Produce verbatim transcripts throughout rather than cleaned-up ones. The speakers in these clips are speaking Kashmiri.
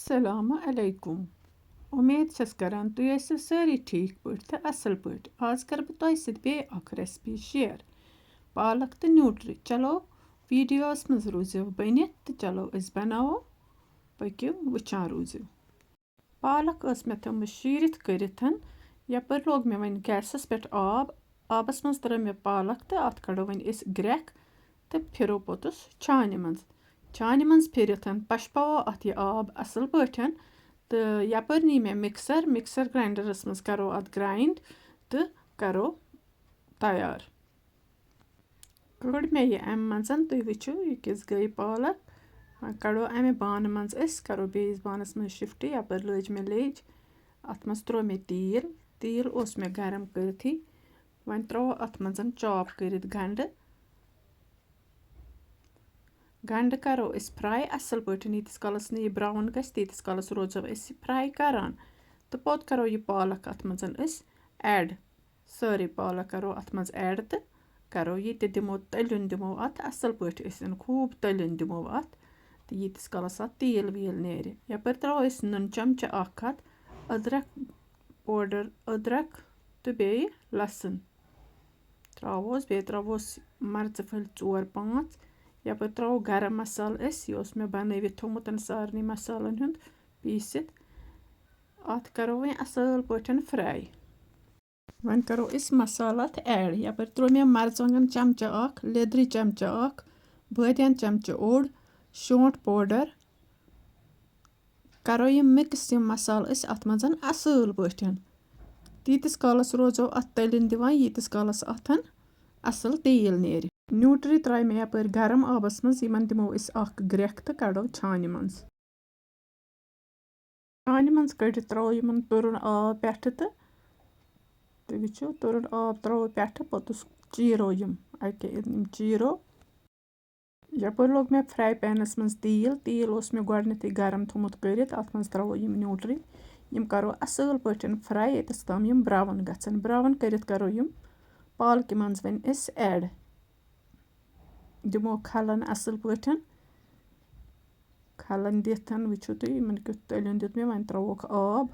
السلام علیکم۔ اُمید چھَس کران تُہۍ ٲسِو سٲری ٹھیٖک پٲٹھۍ تہٕ اَصٕل پٲٹھۍ۔ آز کَرٕ بہٕ تۄہہِ سۭتۍ بیٚیہِ اَکھ recipe share، پالک تہٕ نیوٗٹری۔ چلو، videoس منٛز روٗزِو بٔنِتھ تہٕ چلو أسۍ بَناوو۔ پٔکِو، وٕچھان روٗزِو۔ پالک ٲس مےٚ تھٲومٕژ شیٖرِتھ کٔرِتھ۔ یَپٲرۍ لوگ مےٚ وۄنۍ gasس پٮ۪ٹھ آب۔ آبَس منٛز ترٲو مےٚ پالک تہٕ اَتھ کَڑو وۄنۍ أسۍ گرٛٮ۪کھ تہٕ پھِرو پوٚتُس چھانہِ منٛز۔ چھانہِ منٛز پھِرِتھ پَشپاوو اَتھ یہِ آب اَصٕل پٲٹھۍ۔ تہٕ یَپٲرۍ نی مےٚ mixer، mixer grinderس منٛز کَرو اَتھ grind تہٕ کَرو تیار۔ کٔڑ مےٚ یہِ اَمہِ منٛز، تُہۍ وٕچھِو یہِ کِژھ گٔے پالک۔ وۄنۍ کَڑو اَمہِ بانہٕ منٛز أسۍ، کَرو بیٚیِس بانَس منٛز shift۔ یَپٲرۍ لٲج مےٚ لیٚج، اَتھ منٛز ترٛوو مےٚ تیٖل۔ تیٖل اوس مےٚ گرم کٔرِتھٕے۔ وۄنۍ ترٛوو اَتھ منٛز chop کٔرِتھ گنٛڈٕ۔ گنٛڈٕ کَرو أسۍ fry اَصٕل پٲٹھۍ۔ ییٖتِس کالَس نہٕ یہِ brown گژھِ، تیٖتِس کالَس روزو أسۍ یہِ fry کَران۔ تہٕ پوٚت کَرو یہِ پالک اَتھ منٛز أسۍ add۔ سٲرٕے پالک کَرو اَتھ منٛز add تہٕ کَرو یہِ تہِ دِمو، تٔلیُن دِمو اَتھ اَصٕل پٲٹھۍ أسۍ، خوٗب تٔلیُن دِمو اَتھ۔ تہٕ ییٖتِس کالَس اَتھ تیٖل ویٖل نیرِ، یَپٲرۍ ترٛاوو أسۍ نُن چَمچہٕ اَکھ اَتھ، أدرَک powder، أدرَک تہٕ بیٚیہِ لَسُن ترٛاووس، بیٚیہِ ترٛاووس مَرژٕ پھٔلۍ ژور پانٛژھ۔ یَپٲرۍ ترٛاوو گرم مصالہٕ أسۍ، یہِ اوس مےٚ بَنٲوِتھ تھوٚومُت سارنٕے مصالَن ہُنٛد پیٖسِتھ۔ اَتھ کَرو وۄنۍ اَصٕل پٲٹھۍ fry۔ وۄنۍ کَرو أسۍ مصالہٕ اَتھ add۔ یَپٲرۍ ترٛوو مےٚ مَرژٕوانٛگَن چَمچہٕ اَکھ، لیٚدرِ چَمچہٕ اَکھ، بٲدیان چَمچہٕ اوٚڑ، شونٛٹھ powder۔ کَرو یِم mix، یِم مصالہٕ أسۍ اَتھ منٛز اَصٕل پٲٹھۍ۔ تیٖتِس کالَس روزو اَتھ تٔلِنۍ دِوان، ییٖتِس کالَس اَتھ اَصٕل تیٖل نیرِ۔ نیوٗٹری ترٛایہِ مےٚ یَپٲرۍ گرم آبَس منٛز، یِمَن دِمو أسۍ اَکھ گرٛٮ۪کھ تہٕ کَڑو چھانہِ منٛز۔ چھانہِ منٛز کٔڑِتھ ترٛاوو یِمَن تُرُن آب پٮ۪ٹھٕ تہٕ، تُہۍ وٕچھِو، تُرُن آب ترٛاوو پٮ۪ٹھٕ، پوٚتُس چیٖرو یِم۔ اَکہِ یِم چیٖرو۔ یَپٲرۍ لوگ مےٚ fry panَس منٛز تیٖل۔ تیٖل اوس مےٚ گۄڈٕنٮ۪تھٕے گرم تھوٚومُت کٔرِتھ۔ اَتھ منٛز ترٛاوو یِم نیوٗٹرِنۍ۔ یِم کَرو اَصٕل پٲٹھۍ fry، ییٚتَس تام یِم brown گژھن۔ Brown کٔرِتھ کَرو یِم پالکہِ منٛز وۄنۍ أسۍ add۔ دِمو کھَلَن اَصٕل پٲٹھۍ۔ کھَلَن دِتھ وٕچھِو تُہۍ یِمَن کیُتھ تٔلیُن دیُت مےٚ۔ وۄنۍ ترٛاووکھ آب۔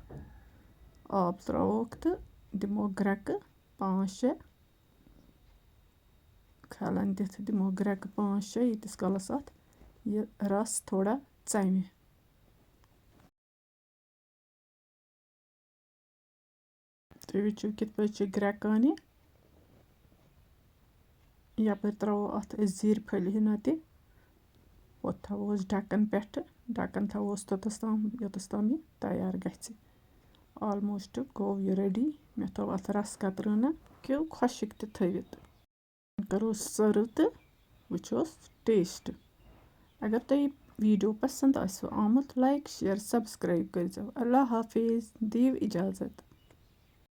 آب ترٛاووکھ تہٕ دِمو گرٛٮ۪کہٕ پانٛژھ شےٚ۔ کھَلَن دِتھ دِمو گرٛٮ۪کہٕ پانٛژھ شےٚ، ییٖتِس کالَس اَتھ یہِ رَس تھوڑا ژَمہِ۔ تُہۍ وٕچھِو کِتھ پٲٹھۍ چھِ گرٛٮ۪کان یہِ۔ یَپٲرۍ ترٛاوو اَتھ أسۍ زِرۍ پھٔلۍ ہنا تہِ۔ پوٚت تھاووس ڈَکَن پٮ۪ٹھٕ، ڈَکَن تھاووس توٚتَس تام، یوٚتَس تام یہِ تیار گژھِ۔ Almost گوٚو یہِ ready۔ مےٚ تھوٚو اَتھ رَس قطرٕ ہنا کیو خۄشِک تہِ تھٲوِتھ۔ کَرو serve تہٕ وٕچھوس taste۔ اگر تۄہہِ یہِ video پسنٛد آسِوٕ آمُت، like، share، subscribe کٔرۍزیو۔ اللہ حافظ، دِیِو اِجازت۔